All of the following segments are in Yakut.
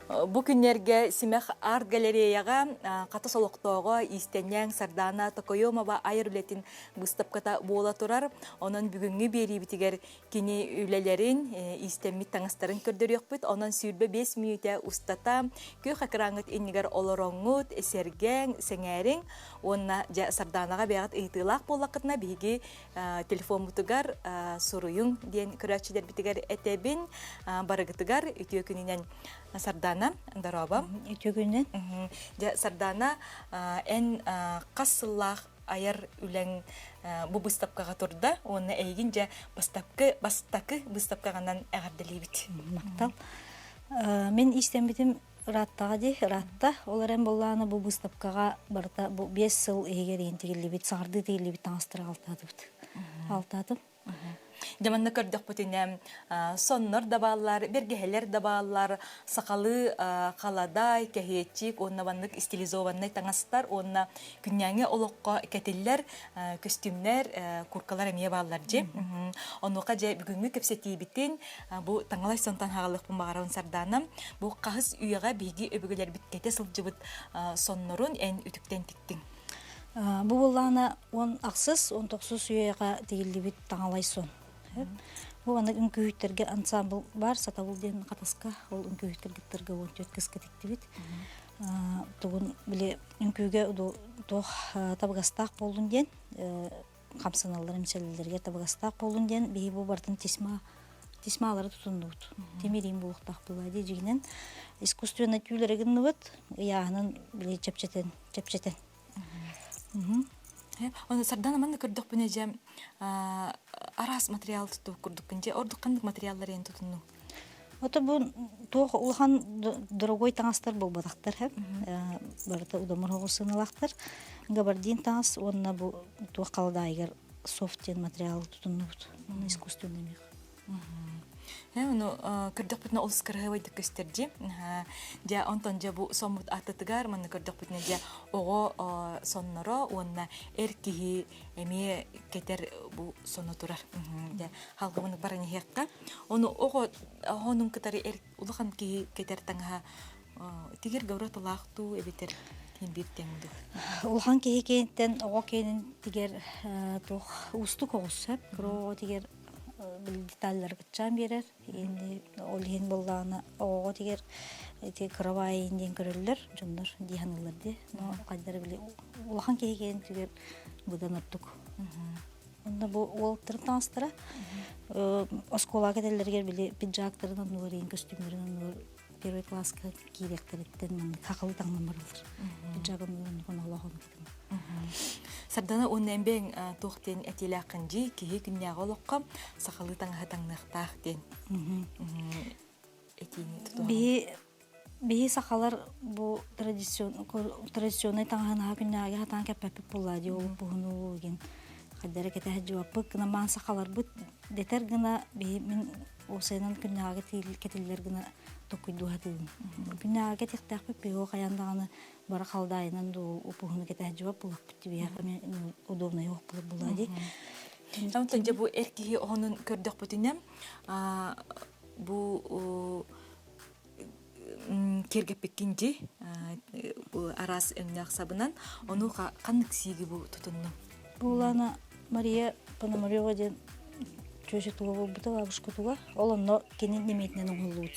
Бу күннэргэ Симэх арт-галереяҕа Хатас олохтооҕо иистэнньэҥ Сардаана Токоемова айар үлэтин быыстапката буола турар. Онон бүгүҥҥү биэриибитигэр кини үлэлэрин, иистэммит таҥастарын көрдөрүөхпүт. Онон 25 мүнүүтэ устата күөх экраҥҥыт иннигэр олороҥҥут, сэргээҥ, сэҥээриҥ уонна дьэ Сардаанаҕа бэйэҕит ыйытыылаах буоллаххытына биһиги телефоммутугар суруйуҥ диэн көрөөччүлэрбитигэр этэбин. Барыгытыгар үтүө күнүнэн Сардаана, дорообо. Үтүө күнүнэн. Дьэ, Сардаана, эн хас сыллаах айар үлэҥ бу быыстапкаҕа турда уонна эйигин дьэ бастакы бастакы быыстапкаҕынан эҕэрдэлиибит. Махтал. Мин истэммитим ырааттаҕа дии, ыраатта. Ол эрэн буоллаҕына бу быыстапкаҕа барыта бу 5 сыл иһигэр иһин тигиллибит, саҥардыы тигиллибит таҥастары алтаатыбыт. Алтаатым. Дьэ манна көрдөхпүтүнэ соннор да бааллар, бэргэһэлэр да бааллар, сахалыы халадаай, кэһиэччик уонна маннык стилизованнай таҥастар уонна күннээҥи олоххо кэтиллэр көстүүмнэр, куркалар эмиэ бааллар дьи. Онуоха дьэ бүгүҥҥү кэпсэтиибитин бу таҥалай сонтон хаалыахпын баҕарабын Сардаана. Бу хаһыс үйэҕэ биһиги өбүгэлэрбит кэтэ сылдьыбыт соннорун эн үтүктэн тиктиҥ. Бу буоллаҕына он ахсыс, он тохсус үйэҕэ тигиллибит таҥалай сон. Бу аны үҥкүүһүттэргэ ансамбл бар, Сатабыл диэн Хатаска, ол үҥкүүһүттэргэ кыттарга 14 кыска тиктибит. Тугун били үҥкүүгэ туох табыгастаах буоллун диэн хамсаналлар эмсэллэригэр табыгастаах буоллун диэн биһи бу барытын тесьма тесьмалары тутуннубут. Тимириин буолуохтаах буолла дии дьигинэн искусственно түүлэри гынныбыт, ыйааһынын били чэпчэтэн чэпчэтэн. Оны Сардана манна көрдөхпүнэ дьэ араас материал тутуу курдуккун дьэ ордук ханнык материаллар эн тутуннуҥ? Ото бу туох улахан дорогой таҥастар буолбатахтар һэп. Барыта удамыр оҕус сыаналаахтар. Габардин таҥас уонна бу туох халадаайыгар софт диэн материал тутуннубут. Искусственный мех. Ону көрдөхпүтүнэ олус кыраһыабайдык көстөр дии. Дьэ онтон дьэ бу соммут аттытыгар манна көрдөхпүтүнэ дьэ оҕо сонноро уонна эр киһи эмиэ кэтэр бу соно турар. Дьэ халгыбын баран иһиэххэ. Ону оҕо оһонун кытары эр улахан киһи кэтэр таҥаһа тигэр гаура тулаах дуу эбэтэр ким биир тэҥ дуу? Улахан киһи киэниттэн оҕо киэнин тигэр туох уустук оҕус сөп. Кыра оҕо тигэр деталлары кыччаан биэрэр. Инди ол иһин буоллаҕына оҕоҕо тигэр ити кыра диэн көрөллөр дьоннор дии саныыллар дии. Но хайдары били улахан киһи киэнин тигэр быдан ордук. Онно бу уолаттарын таҥастара оскуолаҕа кэтэллэригэр били пиджактарын оннугар иин көстүүмнэрин оннугар первый класска киириэхтэриттэн маннык хахалы таҥнан бараллар. Пиджак оннугар оннук олох оннук Сардана уонна эмбэҥ туох диэн этиилээххин дии киһи күннээҕи олоххо сахалыы таҥаһы таҥныахтаах диэн этиини тутуһан. Биһи биһи сахалар бу традиционнай таҥаһын аһа күннээҕигэ хатаан кэппэппит буоллаа дии ол буһуну игин хайдара кэтэһэ дьыбаппыт гына маан сахаларбыт дэтэр гына биһи мин уопсайынан күннээҕигэ кэтиллэр гына токуйдуу сатыыбын. Күннээҕигэ кэтиэхтээхпит биһиги хайаан даҕаны бары халдаайынан дуу упуһуну кэтэһэ дьыбап булахпыт тибиэхэ удобнай уох буолла дии. Онтон дьэ бу эр киһи оһонун көрдөхпүтүнэ бу киэргэппиккин дии араас өҥнөөх сабынан ону ханнык сииги бу тутуннуҥ? Булана Мария Пономарева диэн чүөчэ туга буолбута бабушка туга. Ол онно кини немиэтинэн оҥоһуллубут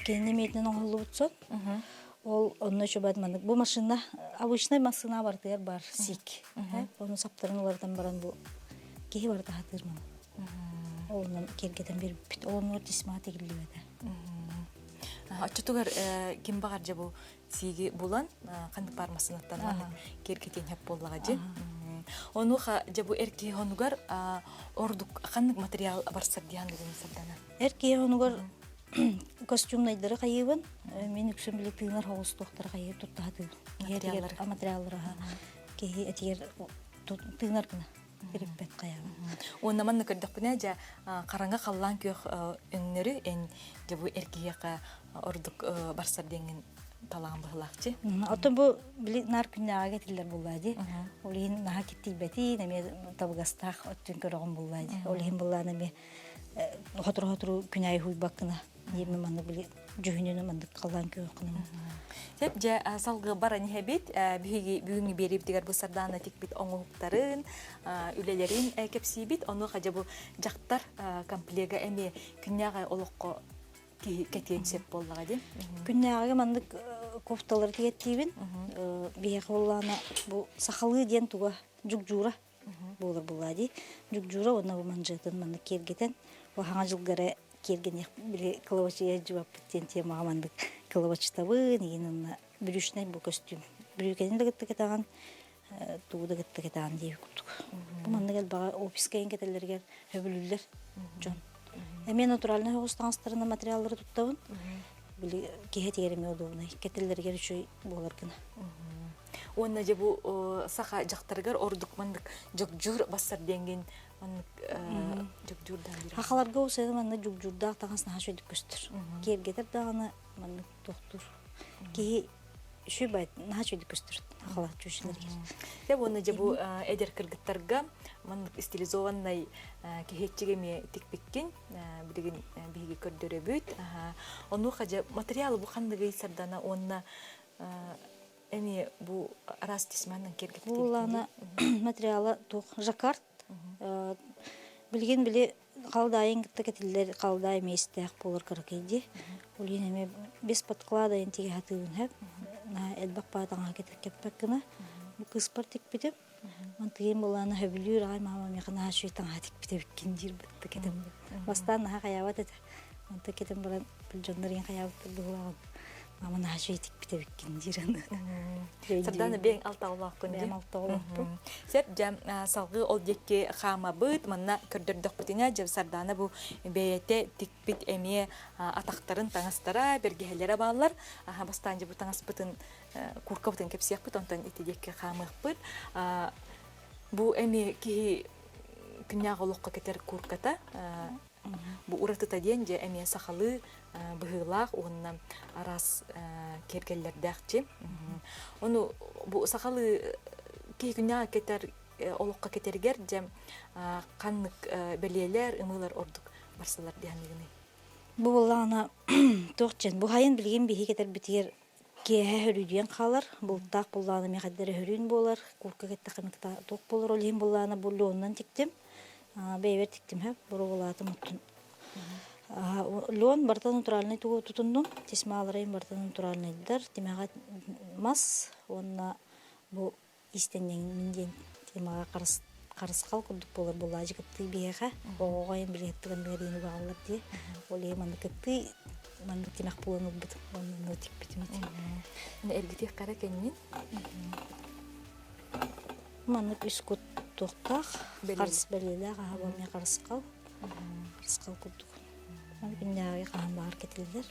Кини немиэтинэн оҥоһуллубут Ол онно чубат маннык бу машина обычный массыына барытыгар бар сик. Ону саптарын уларытан баран бу киһи барыта хатыыр маны. Ол онон киэргэтэн биэрбиппит. Ол оннугар тесьма тигиллибэтэ. Оччотугар ким баҕар дьэ бу сииги булан ханнык баар массыынаттан маннык киэргэтиэн сөп буоллаҕа дьи. Онуоха дьэ бу эр киһи онугар ордук ханнык материал барсар диэн бүгүн сардана? Эр киһи онугар костюмнайдары хайыыбын. Мин үксүн били тыынар хоҕустуохтары хайыы туттаһатыыбын. Материаллары. Материаллары киһи этигэр тыынар гына тириппэт хайаабын. Уонна манна көрдөхпүнэ дьэ хараҥа халлаан күөх өҥнөрү эн дьэ бу эр киһиэхэ ордук барсар диэҥҥин талаан быһылаахчы. Оттон бу били наар күннээҕигэ этиллэр буоллаа дии. Ол иһин наһаа киттийбэтин, эмиэ табыгастаах өттүн көрөҕүн буоллаа дии. Ол иһин буоллаан эмиэ хотору-хотору күнээйи хуйбаккына диэммин маннык били. Дьүһүнүн маннык халлаан күөх гынан. Сөп дьэ салгыы баран иһэбит. Биһиги бүгүҥҥү биэриибитигэр бу Сардаана тикпит оҥоһуктарын, үлэлэрин кэпсиибит. Онуоха дьэ бу дьахтар комплега эмиэ күннээҕи олоххо киһи кэтиэн сөп буоллаҕа дии. Күннээҕигэ маннык кофталары тигэттиибин. Биһиэхэ буоллаҕына бу сахалыы диэн туга дьугдьуура буолар буоллаа дии. Дьугдьуура уонна бу манжетын маннык киэргэтэн, бу хаҥа дьылгара киэргэниэх били кылабачыйа дьыбаппыт диэн темаҕа маннык кылабачытабын, игин онно брючнай бу көстүүм. Бүрүүкэтин да кытта кэтэҕин, тугу да кытта кэтэҕин диэбит курдук. Бу маннык элбэҕи офиска иһин кэтэллэригэр сөбүлүүллэр дьон. Эмиэ натуральнай соҕус таҥастарынан материаллары туттабын. Били киһи этигэр эмиэ удобнай. Кэтэллэригэр үчүгэй буолар гына. Уонна дьэ бу саха дьахтарыгар ордук маннык дьогдьуур бассар диэҥҥин маннык дьогдьуурдаан биэрэр. Хахаларга усайда маннык дьугдьуурдаах таҥас наһаа үчүгэйдик көстөр. Киэргэтэр даҕаны маннык тохтуур. Киһи үчүгэй наһаа үчүгэйдик көстөр хахала чүүчүлэригэр. Дьэ уонна дьэ бу эдэр кыргыттарга маннык стилизованнай киһиэччигэ эмиэ тикпиккин билигин биһиги көрдөрөбүт. Онуоха дьэ материалы бу ханныгый сардана уонна Эмиэ бу араас тесьманан киэргэппит Бу улаана материала туох жаккард. Билигин били халдаайын кытта кэтиллэр халдаай миэстээх буолар кыракый дии. Ол иһин эмиэ без подклада тигэ сатыыбын сөп. Наһаа элбэх баатаҥа кэппэт гына. Бу кыыспар тикпитим. Мантыгын булаана сөбүлүүр аҕай маама миэхэ наһаа үчүгэй таҥаһа тикпит эбиккин диир бытта кэтэн бастаан наһаа хайаабат этэ. Онтон кэтэн баран дьоннор иһин хайаабыттар быһыылааҕым. Мама наһаа үчүгэй тикпит эбиккин диир аны. Сардаана бэйэҥ алтаҕалааххын Бэйэм алтаҕалаахпын. Сөп дьэ салгыы ол диэки хаамабыт манна көрдөрдөхпүтүнэ дьэ Сардаана бу бэйэтэ тикпит эмиэ атахтарын таҥастара бэргэһэлэрэ бааллар. Бастаан дьэ бу таҥаспытын куркабытын кэпсиэхпит онтон ити диэки хаамыахпыт. Бу эмиэ киһи күннээҕи олоххо кэтэр курката Бу уратыта диэн дьэ эмиэ сахалыы быһыылаах уонна араас киэргэллэрдээх дьиэ. Ону бу сахалыы киһи күннээҕи кэтэр олоххо кэтэригэр дьэ ханнык бэлиэлэр, ымыылар ордук барсаллар дии саныыгыный? Бу буоллаҕына туох диэн бу сайын билигин биһиги кэтэрбитигэр киэһэ хөрүүдүйэн хаалар, бултаах буоллаҕына эмиэ хайдах эрэ хөрүүн буолар, куурка кэттэххэ туох буолар, ол иһин буоллаҕына бу леонунан тиктим. Бэйэбэр тиктим сөп, боруобалаатым оттон. Леон барыта натуральнай тугу тутуннум, тесьмаларым барыта натуральнайдар, тимэҕэ мас уонна бу иистэнньэҥмин диэн темаҕа харысхал курдук буолар буоллаачы кыттыы биһиэхэ оҕоҕо айан билиһиттигэн биэриини баҕаллар дии ол иһин маннык кыттыы маннык тимэх буолан ылбытым уонна тикпитим ити эргитиэх хара кэннин маннык үс кут туохтаах харыс бэлиэлээх аһа буолмай харысхал харысхал курдук маны күннээҕи хаһан баҕар кэтиллэр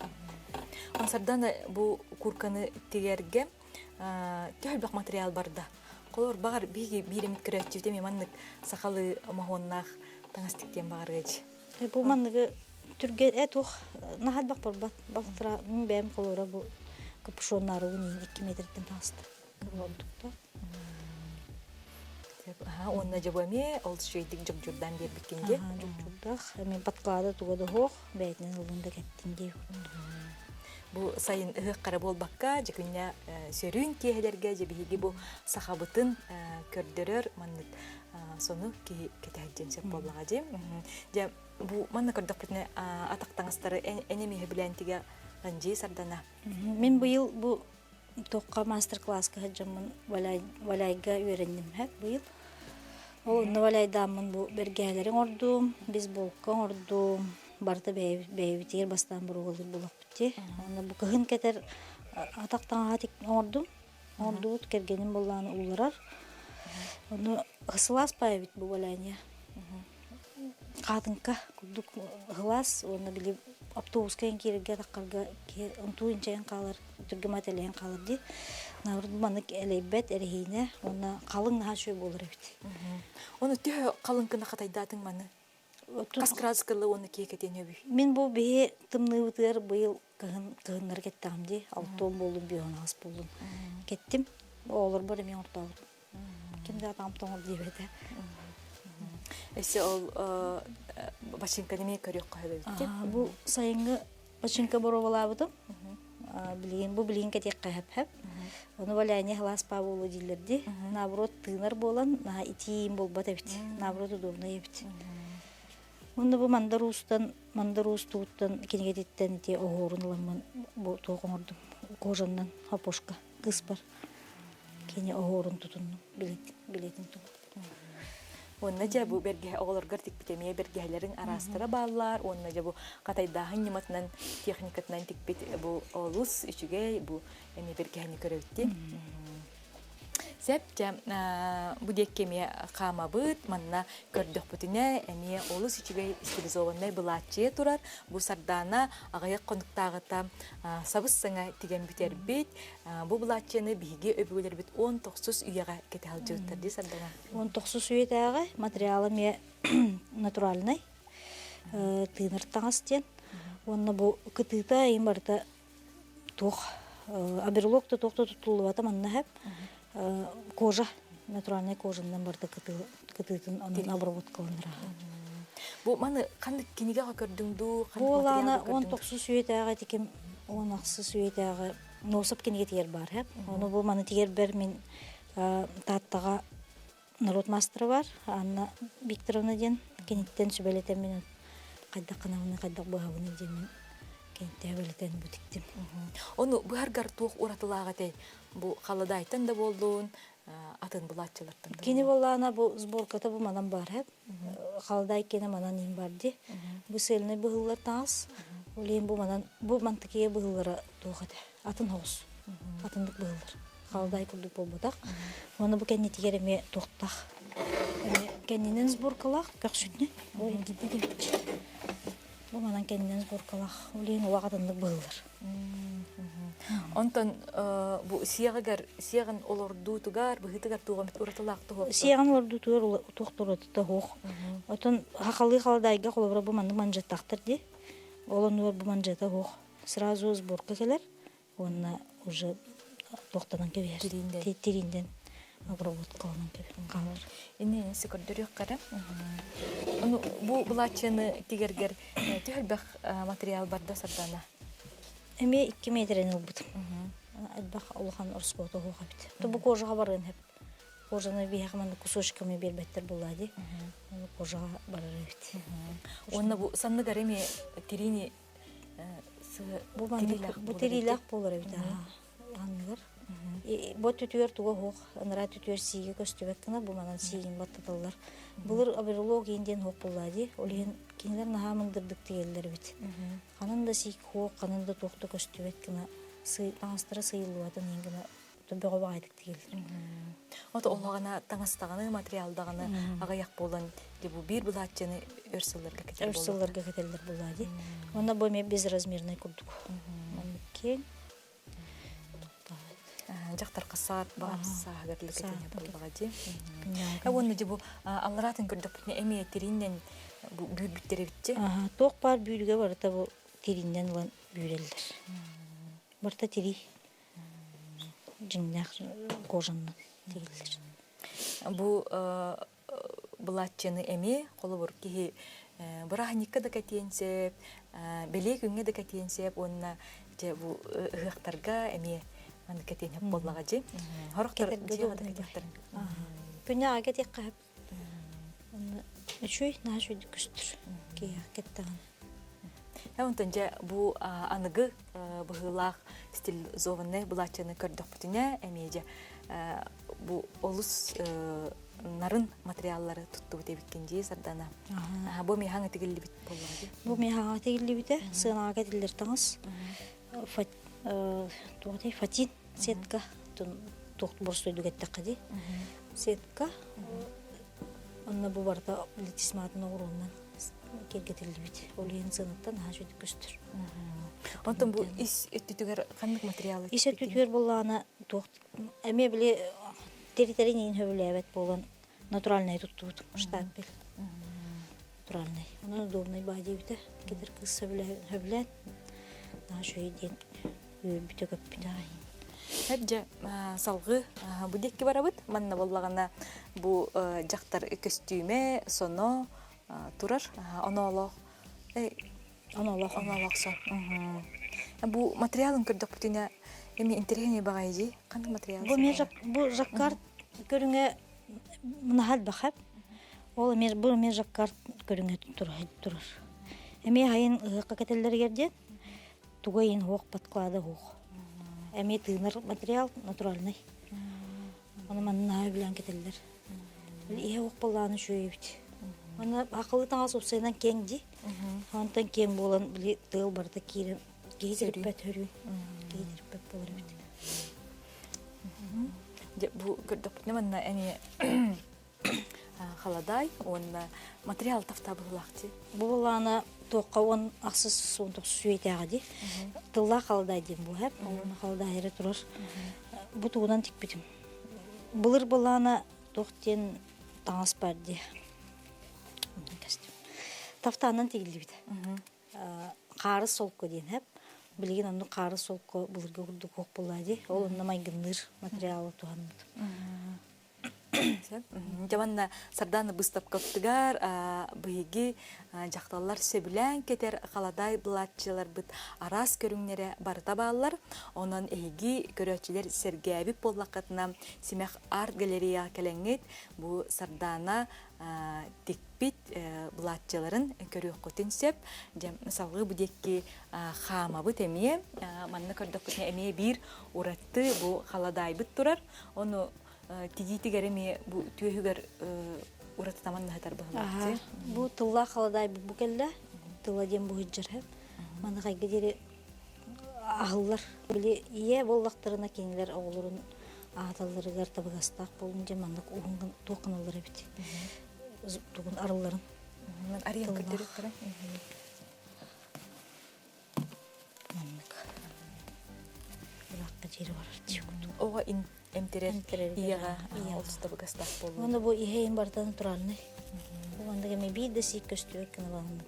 Сардана бу курканы тигэргэ төһө элбэх материал барда? Холобур, баҕар биһиги биир эмит көрөөччүбүт эмиэ маннык сахалыы моһуоннаах таҥас тиктиэн баҕарыач. Бу манныгы түргэ э туох наһаа элбэх барбат. Балтара мин бэйэм холобура бу капюшоннаарыбын иһин 2 метртэн таҕыста. Ордукта. Уонна дьэ бу эмиэ ол үчүгэйдик дьогдьурдаан биэрбиккин дии. Дьогдьурдаах. Эмиэ подклада туга да суох, бэйэтинэн ыллын да кэттин дии. Бу сайын ыһыаххара буолбакка, дьэ күннэ сөрүүн киэһэлэргэ дьэ биһиги бу сахабытын көрдөрөр маннык сону киһи кэтэһэр сөп буоллаҕа дии. Дьэ бу манна көрдөхпүтүнэ атах таҥастары эн эмиэ сөбүлээн тигэ дии Сардана. Мин быйыл бу туохха мастер-класска сылдьаммын валяйга үөрэнним быйыл. Ол онно валяйдааммын бу бэргэһэлэри оҥордум, бейсболка оҥордум, барыта бэйэбитигэр бастаан боруобалыыр буолуохпут дии. Уонна бу кыһын кэтэр атах таҥаһа оҥордум. Оҥордубут, кэргэним буоллаҕына уулларар. Ону сылаас паайбыт бу валяние. Хаатыҥка курдук ыһылаас уонна били автобуска иһин киирэргэ таххарга киһи унтуу инчэйэн хаалар, түргэмэ тэлэйэн хаалар дии. Наоборот маннык элэйбэт эрэһиинэ уонна халыҥ наһаа үчүгэй буолар эбит. Ону төһө халыҥ гына хатайдаатыҥ маны? Хас градус уонна киэкэтиэн өбүй? Мин бу биһи тымныыбытыгар быйыл кыһын кыһыннары кэттэҕим дии. Алтуон буоллун, биэһон аҕыс буоллун. Кэттим. Оҕолорбор эмиэ оҥортообутум. Ким да атаҕым тоҥор диэбэтэ. Өссө ол бачыыҥканы эмиэ көрүөххэ сөп эбит. Бу сайыҥҥы Бачыҥка боруобалаабытым. Билигин бу билигин кэтиэххэ хэп-хэп. Ону валяние халаас паа буолуо дииллэр дии. Наоборот тыынар буолан наһаа итиим буолбат эбит. Наоборот удобнай эбит. Уонна бу Мандар Уустан, Мандар Уус тугуттан кинигэтиттэн ити оһуорун ыламмын бу туох оҥордум. Кожаннан хапошка кыыспар кини оһуорун тутуннум билетин тутуннум. Уонна дьэ бу бэргэһэ оҕолоргор тикпит эмиэ бэргэһэлэриҥ араастара бааллар уонна дьэ бу хатайдааһын ньыматынан техникатынан тикпит бу олус үчүгэй бу эмиэ бэргэһэни көрөбүт Сөп дьэ бу диэкки эмиэ хаамабыт манна көрдөхпүтүнэ эмиэ олус үчүгэй стилизованнай былааччыйа турар бу Сардаана аҕыйах хонуктааҕыта сабыс-саҥа тигэн бүтэрбит бу былааччыйаны биһиги өбүгэлэрбит 19 үйэҕэ кэтэ сылдьыбыттар дии Сардаана 19 үйэтээҕи материала эмиэ натуральнай тыынар таҥас диэн уонна бу кытыыта им барыта туох аберлог да туох да туттуллубата манна хэп кожа натуральнай кожанан барыта кытыытын онон обработкаланара Бу маны ханнык кинигэҕэ көрдүҥ дуу Бу олаана 19 үйэтээҕи тиким 16 үйэтээҕи Носов кинигэтигэр баар хэп ону бу маны тигэрбэр мин Тааттаҕа норуот маастара бар Анна Викторовна диэн киниттэн сүбэлэтэммин хайдах гынабыный хайдах быһабыный диэммин киниттэн сүбэлэтэн бу тиктим. Ону быһаргар туох уратылаах этэй? Бу халадаайтан да буоллун, атын булааччылартан да Кини буоллаана бу сборката бу манан бар хэп. Халадаай киэнэ манан иин бар ди. Бу сельный быһыллар таҥас. Ол иһин бу манан бу мантыкыйа быһыллара туох этэ? Атын хоҕус. Атыннык быһыллар. Халдай курдук буолбатах. Уонна бу кэннитигэр эмиэ туохтаах. Эмиэ кэннинэн сборкалаах көхсүннэ. Бу илгийдэ кэбиччи. Бу манан кэннинэн сборкалаах. Ол иһин улахан атыннык быһыллар. Онтон бу сиэҕигэр сиэҕин олордуутугар, быһыытыгар туох эмит уратылаах туһуох? Сиэҕин олордуутугар туох да уратыта суох. Отон хахалыы халадайга холобура бу маннык манжеттаахтар дии. Ол оннугар бу манжета суох. Сразу сборка кэлэр. уонна уже туохтанан кэбиһэр тирииндэн обработкаланан хаалар Иннинэ көрдөрүөххэ Ону бу былааччыны тигэргэр төһө материал барда Сардана? Эмиэ 2 метрени ылбытым. Элбэх улахан ороскуота суох эбит. Бу кожаҕа барыан сөп. Кожаны биһиэхэ манна кусочками биэрбэттэр буоллаа дии. Кожаҕа барар эбит. Уонна бу санныгар эмиэ тириини Бу маннык бу тириилээх буолар эбит анныгар. Бу түтүгэр туга суох, ыныраа түтүгэр сиигэ көстүбэт гына бу манан сиигин баттаталлар. Былыр аберлог иин диэн суох буоллаа дии. Ол иһин кинилэр наһаа мындырдык тигэллэр эбит. Ханан да сиик суох, ханан да туох да көстүбэт гына таҥастара сыыйыллыбатын иһин гына бөҕө баҕайытык тигиллэр. Ото олоҕына таҥастаҕаны, материалдаҕаны аҕыйах буолан бу биир былааччыны өр сылларга кэтэр Өр сылларга кэтэллэр буолаа дии. Уонна бу эмиэ безразмерный курдук. Маннык киэҥ. Дьахтар хасаат баар сааһыгар лыкэтине буоллаҕа дии. Уонна дьи бу аллараатын көрдөхпүтүнэ эмиэ тирииннэн бу бүүрбүттэр эбитчи. Туох баар бүүрүгэ барыта бу тирииннэн ылан бүүрэллэр. Барыта тирии. Дьиҥнээх кожаннан тигиллэр. Бу былааччыны эмиэ холобур киһи бырааһынньыкка да кэтиэн сөп, бэлиэ күҥҥэ да кэтиэн сөп уонна дьэ бу ыһыахтарга эмиэ маннык кэтиэн сөп буоллаҕа дии. Сорохтор дьиэҕэ да кэтиэхтэрин. Күннээҕи кэтиэххэ сөп. Онно үчүгэй, наһаа үчүгэйдик көстөр. Киһиэхэ кэттэҕинэ. Онтон дьэ бу аныгы быһыылаах стилизованнай былааччыны көрдөхпүтүнэ эмиэ дьэ бу олус нарын материаллары туттубут эбиккин дии Сардана. Бу миэхэ тигиллибит буоллаҕа дии. Бу миэхэ тигиллибитэ сыанаҕа кэтиллэр таҥас. Туох фатин сетка туох боростуойдук эттэххэ дии. Сетка онно бу барыта литисматын оҕуруоннан киэргэтиллибит. Ол иһин сыанаттан наһаа үчүгэй көстөр. Онтон бу ис өттүтүгэр ханнык материалы Ис өттүтүгэр буоллаҕына туох эмиэ били территория иһин сөбүлээбэт буолан натуральнай туттубут штампель. Натуральнай. Онон удобнай баа диэбитэ. Кэтэр кыыс сөбүлээн наһаа үчүгэй диэн үөрбүтэ көппүтэ аҕай. Дьэ, салгыы бу диэки барабыт. Манна буоллаҕына бу дьахтар көстүүмэ, соно турар. Оноолоох. Онолох. Онолох сон. Бу материалын көрдөхпүтүнэ эми интэриэһинэй баҕайы дии. Ханнык материал? Бу эмиэ бу жаккард көрүҥэ мунаһа элбэх Ол эмиэ бу эмиэ жаккард көрүҥэ турар. Эмиэ хайын ыһыахха кэтэллэригэр диэн туга иһин уох подклада уох. Эмиэ тыынар материал натуральный. Ону манна наһаа үбүлээн кэтэллэр. Иһэ уох буоллаҕына үчүгэй эбит. Уонна акылы таҥас уопсайынан киэҥ дии. Онтон киэҥ буолан били тыал барыта киирэн киһи тириппэт өрүү. Киһи тириппэт буолар эбит. Дьэ бу көрдөхпүтүнэ манна эмиэ халадаай уонна материал тафтабыллаах дии. Бу буоллаҕына туохха уон ахсыс уон тохсус үйэтээҕи дии. Тыллаах халадаай диэн буо һэп. Уонна халадаай эрэ турар. Бу тугунан тикпитим. Былыр буоллаҕына туох диэн таҥас бар дии. Тафтаанан тигиллибит. Хаарыс солко диэн һэп. Билигин оннук хаарыс солко былыргы курдук суох буолла дии. Ол онно майгынныыр материалы туһанныбыт. Дьэ манна Сардаана быыстапкабытыгар биһиги дьахталлар сөбүлээн кэтэр халадаай былааччыларбыт араас көрүҥнэрэ барыта бааллар. Онон эһиги көрөөччүлэр сэргээбит буоллаххытына Симэх арт-галереяҕа кэлэҥҥит бу Сардаана тикпит былааччыларын көрүөххүтүн сөп. Дьэ салгыы бу диэки хаамабыт эмиэ. Манна көрдөхпүтүнэ эмиэ биир ураты бу халадаайбыт турар. Ону тигиитигэр эмиэ бу түөһүгэр уратытаман наһытар быһылаах. Бу тыллаах халадаайбыт бу кэллэ. Тыла диэн бу сылдьар. Маны хайга диэри аһыллар. Били ийэ буоллахтарына кинилэр оҕолорун ааталларыгар табыгастаах буолун диэн маннык уһун туох гыналлар эбит. Тугун арылларын. Арыйан көрдөрүөхтэрэ. Маннык. Ыраахха диэри барар дии курдук. Оҕо эмтэрэр ийэҕэ олус табыгастаах буолуо. Уонна бу иһэ барыта натуральный. Бу маннык эмиэ биир да сиик көстүбэт гына баламмыт.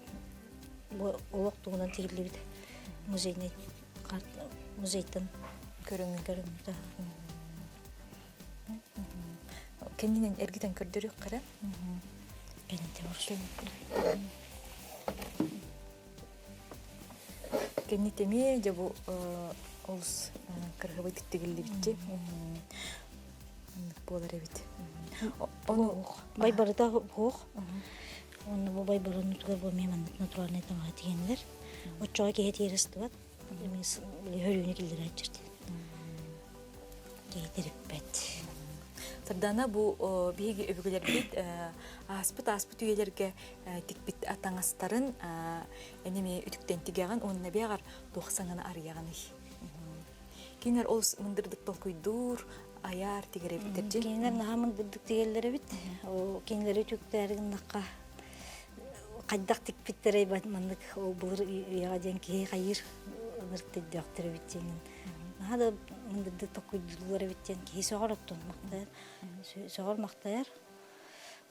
Бу олох тугунан тигиллибит музейный музейтан көрүҥү көрүҥүтэ. Кэннинэн эргитэн көрдөрүөххэ эрэ. Кэннитэ Кэннитэмиэ дьэ бу олус кырыһыбай тигиллибитчи буолар эбит. Ону байбарыта суох. Онно бу байбарынутугар бу эмиэ маннык натуральнай таҥаһы тигэннэр. Оччоҕо киһи тиэрэ сыстыбат. Эмиэ хөрүүнү киллэрээччирт. Киһи тириппэт. Сардаана бу биһиги өбүгэлэрбит ааспыт ааспыт үйэлэргэ тикпит таҥастарын эн эмиэ үтүктэн тигэҕин уонна бэҕэр туох саҥаны арыйаҕыный? Кинилэр олус мындырдык толкуйдуур, айар тигэр эбиттэр дьи. Кинилэр наһаа мындырдык тигэллэр эбит. Ол кинилэри үтүктээри гыннахха хайдах тикпиттэрэй маннык ол былыр үйэҕэ диэн киһи хайыыр ынырык өйдөөхтөр эбит диэн наһаа да мындырдык толкуйдууллар эбит диэн киһи сөҕөр оттон махтайар сөҕөр махтайар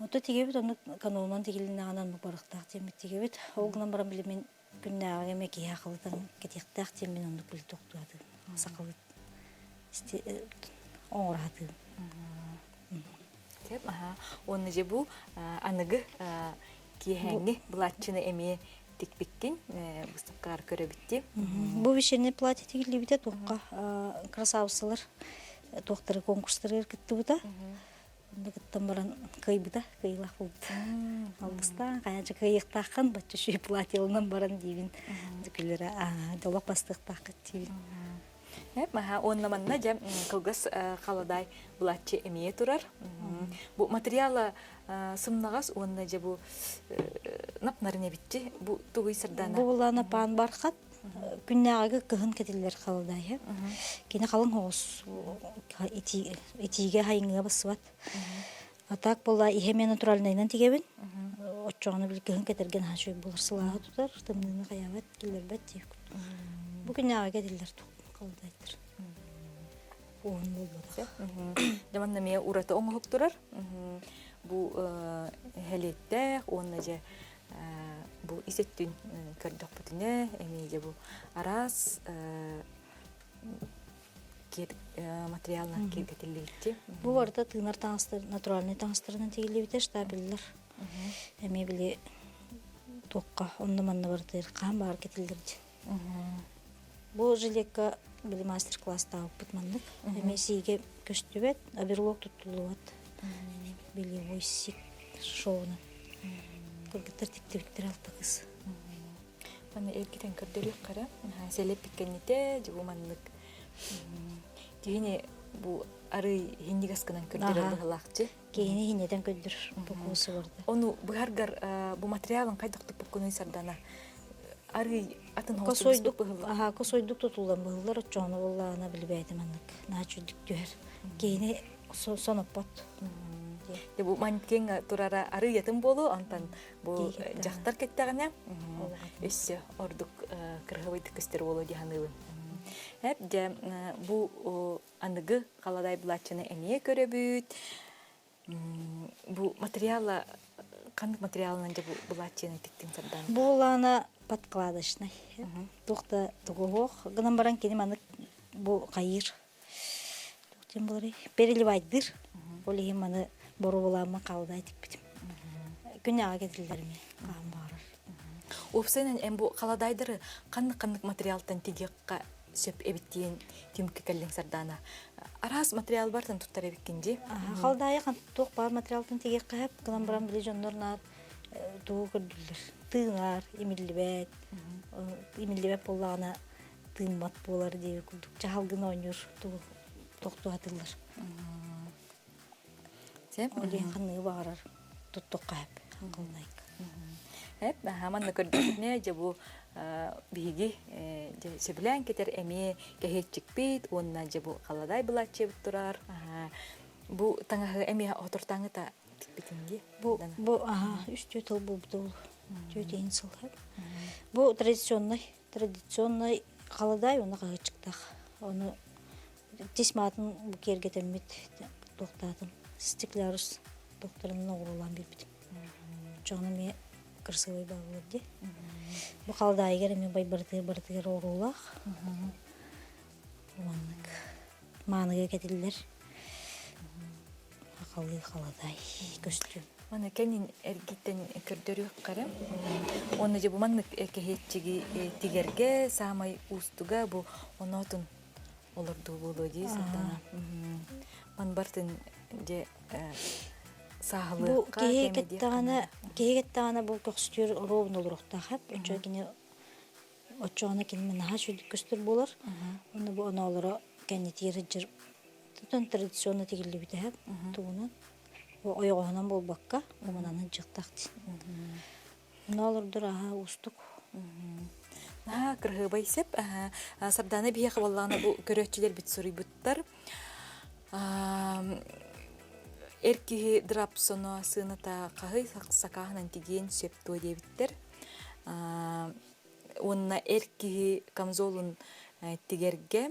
Ото тигэбит оннук канонунан тигилиннэҕинэ оннук барыахтаах диэммит тигэбит. Ол гынан баран били мин күннээҕигэ эмиэ киһи акылытан кэтиэхтээх диэммин оннук били тохтуатыым. Сахалыы оҥоро сатыым. Теп, аха. Уонна же бу аныгы киэһээҥҥи былааччыны эмиэ тикпиккин быыстапкалар көрөбүтти. Бу вечерний платье тигиллибитэ туохха красавицалар туохтары конкурстарыгар кыттыбыта. Онно кыттан баран кыайбыта, кыайыылаах буолбута. Алгыстаан, хайаанча кыайыахтааххын, бачча үчүгэй платьеланан баран диибин. Күллэрэ, аа, дьолох бастыахтааххыт диибин. Эп, маха, уонна манна дьэ кылгас халадаай былааччы эмиэ турар. Бу материала сымнаҕас уонна дьэ бу нап-нарын эбитчи. Бу тугуй сардаана? Бу булаана паан бархат. Күннээҕигэ кыһын кэтиллэр халадаайы. Кини халыҥ соҕус итиигэ хайыҥыга бассыбат. А так буолла иһэ эмиэ натуральнайынан тигэбин. Оччоҕуна били кыһын кэтэргэ наһаа үчүгэй буолар. Сылааһы тутар, тымныыны хайаабат, киллэрбэт диир курдук. Бу күннээҕигэ этиллэр халадаайдар. Уһун буолбатах. Дьэ манна эмиэ ураты оҥоһук турар. Бу эһэлиэттээх уонна дьэ бу ис өттүн көрдөхпүтүнэ эмиэ дьэ бу араас материалынан киэргэтиллибитти. Бу барыта тыынар таҥастар натуральнай таҥастарынан тигиллибитэ штабеллар. Эмиэ били Туохха онно-манна барытыгар хаһан баҕар кэтиллэр диэн. Бу жилетка били мастер-класстаабыппыт маннык. Эмиэ сиигэ көстүбэт, оверлок туттуллубат. Белевой сик шоуна. Кыргыттар тиктибиттэр алта кыс. Маны эргитэн көрдөрүөх хара. Сэлэппиккэннитэ, дьыбу маннык. Киһини бу арый хиннигас гынан көрдөрөр быһылаахчы. Киһини хиннетен көрдөрөр бу барда. Ону быһаргар бу материалын хайдах туппуккунуй Сардана? Арый атын Косойдук аха косойдук тутуллан быһыллар оччоҕуна буоллаҕына билбээтим маннык наачуйдук түһэр. Киһини соноппот. Де бу манкеҥ турара арыйатын буолу, онтон бу дьахтар кеттэҕинэ өссө ордук кырыһабайдык көстөр буолуо дии саныыбын. Эп дьэ бу аныгы халадай былааччыны эмиэ көрөбүт. Бу материала ханнык материалынан дьэ бу былааччыны тиктин сардаан? Буолаана подкладочнай. Туох да тугуһуох гынан баран кини маннык бу хайыыр. Туох диэн буоларый? Переливайдыр. Ол иһин маны боруобалааммын хаалдай тикпитим. Күннээҕи кэтиллэр эмиэ хаан баҕарар. Уопсайынан эн бу халадайдары ханнык-ханнык материалтан тигиэххэ сөп эбит диэн түмүккэ кэллиҥ Сардаана. Араас материал бартан туттар эбиккин дии. Халдаайы туох баар материалтан тигиэххэ сөп гынан баран били дьоннор наар тугу көрдүллэр. Тыынар, имиллибэт, имиллибэт буоллаҕына тыыммат буолар диэби курдук чаһалгын оонньуур тугу тохтуһатыллар. Сөп. Ол иһин ханныгы баҕарар туттуохха сөп халдайка. Эп, манна көрдөхпүтүнэ, дьэ бу биһиги дьэ сөбүлээн кэтэр эмиэ кэһиэччикпит уонна дьэ бу халадаай былааччыйабыт турар. Бу таҥаһы эмиэ отуртааҥыта тикпитиҥ дии. Бу бу аха үс түөрт тыл буолбута ол. Түөрт иһин сыл. Бу традиционный традиционный халадаай уонна хаһыаччыктаах. Ону тис маатын бу киэргэтэммит туохтаатым стеклярус туохтарынан оҕуруолаан биэрбитим. Оччоҕуна эмиэ кырасыабай бааллар дии. Бу халдаайыгар эмиэ байбарытыгар барытыгар оҕуруолаах. Маннык мааныга кэтиллэр хахалыы халадаай көстүүм. Маны кэнин эргиттэн көрдөрүөххэ Уонна дьэ бу маннык кэһиэччиги тигэргэ саамай уустуга бу оноотун олордуу буолуо дии сатана. Ман бартын дьэ Бу киһи кэттэҕинэ киһи кэттэҕинэ бу көхсүтүөр оруобун олоруохтаах оччо кини оччоҕуна кини наһаа үчүгэй көстөр буолар уонна бу оноолоро кэннитигэр сылдьар тутан традиционно тигиллибитэ тугунан ойоҕоһунан буолбакка уманан сылдьыахтаах дии оноолордор аһа уустук Наһаа кырһыабай сеп. Сардаана биһиэхэ буоллаҕына бу көрөөччүлэрбит суруйбуттар. Эр киһи драпсоно сыаната хаһый сакааһынан тигиэн сөп дуо диэбиттэр. Уонна эр киһи камзолун тигэргэ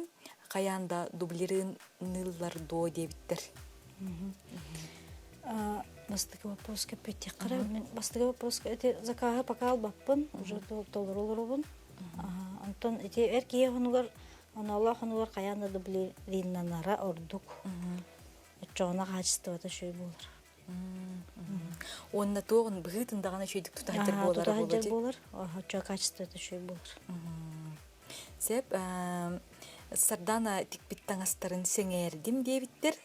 хайаан да дублирыныыллар дуо диэбиттэр. Бастакы вопроска эппиэттиэххэ мин бастакы вопроска эти закаһы пока албаппын уже толору олоробун. Онтон ити эр киһи хонугар Оноолоох онугар хайаан да дублириннанара ордук. Оччоҕуна хаачыстыбата үчүгэй буолар. Уонна туоҕун быһыытын даҕаны үчүгэйдик тута сылдьар буолара тута сылдьар буолар. Оччоҕо качествота үчүгэй буолар. Сеп, Сардана тикпит таҥастарын сэҥээрдим диэбиттэр.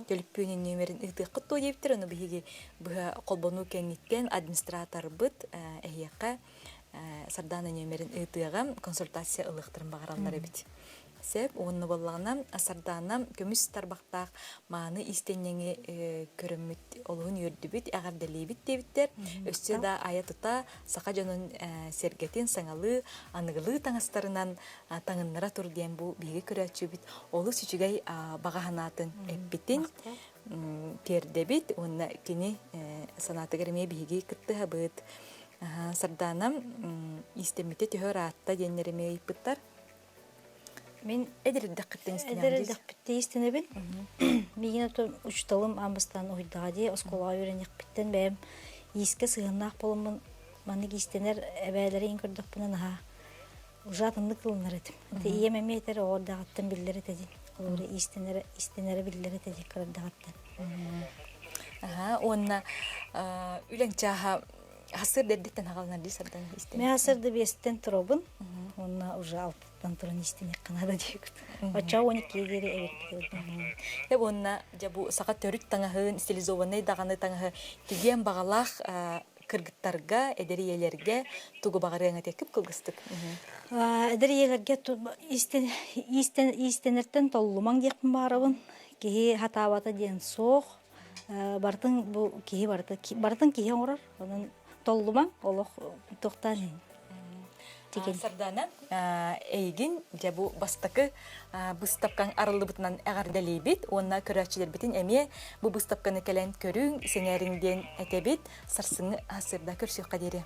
Төлөппүөнүн нүөмэрин ыытыаххыт дуо диэбиттэр. Ону биһиги быһа холбонуу кэнниттэн администраторбыт эһиэхэ Сардаана нүөмэрин ыытыаҕа консультация ылыахтарын баҕараллар эбит. Сөп уонна буоллаҕына Сардаана көмүс тарбахтаах мааны иистэнньэҥи көрөммүт олуһун үөрдүбүт, эҕэрдэлиибит диэбиттэр. Өссө да айа-тута саха дьонун сэргэтин саҥалыы, аныгылыы таҥастарынан таҥыннара тур диэн бу биһиги көрөөччүбүт олус үчүгэй баҕа санаатын эппитин тиэрдэбит уонна кини санаатыгар эмиэ биһиги кыттыһабыт. Сардаана иистэммитэ төһө ыраатта диэннэр эмиэ ыйыппыттар. Мин эдэр эрдэххиттэн эдэр эрдэхпиттэн иистэнэбин. Миигин ото учууталым аан бастаан уһуйдаҕа дии оскуолаҕа үөрэниэхпиттэн бэйэм иискэ сыһыаннаах буоламмын маннык иистэнэр эбээлэри иин көрдөхпүнэ наһаа уже атыннык ылынар этим. Ити ийэм эмиэ этэр оҕо эрдэҕиттэн биллэр этэ диэн. Холобура иистэнэрэ иистэнэрэ биллэр этэ диэн кыра эрдэҕиттэн. Аха, уонна үлэҥ чааһа. Хасыр дэрдиттен хагаланар дии сардан истен. Мен хасырды бестен туробун. Онна уже алтыттан туран истен канада диэкут. Оччо 12 диэри эбит. Э уонна дьэ бу саха төрүт таҥаһын, стилизованный даҕаны таҥаһы тигиэн баҕалаах кыргыттарга, эдэр ийэлэргэ тугу баҕарыаҥ этэ кып-кылгастык. Эдэр ийэлэргэ иистэнэртэн толлумаҥ диэхпин баҕарабын. Киһи хатаабата диэн суох. Барытын бу киһи барыта барытын киһи оҥорор. Онон толлумаҥ олох туохтаан иһин. Сардаана, эйигин дьэ бу бастакы быыстапкаҥ арыллыбытынан эҕэрдэлиибит уонна көрөөччүлэрбитин эмиэ бу быыстапканы кэлэн көрүҥ, сэҥээриҥ диэн этэбит. Сарсыҥҥы сырда көрсүөххэ диэри.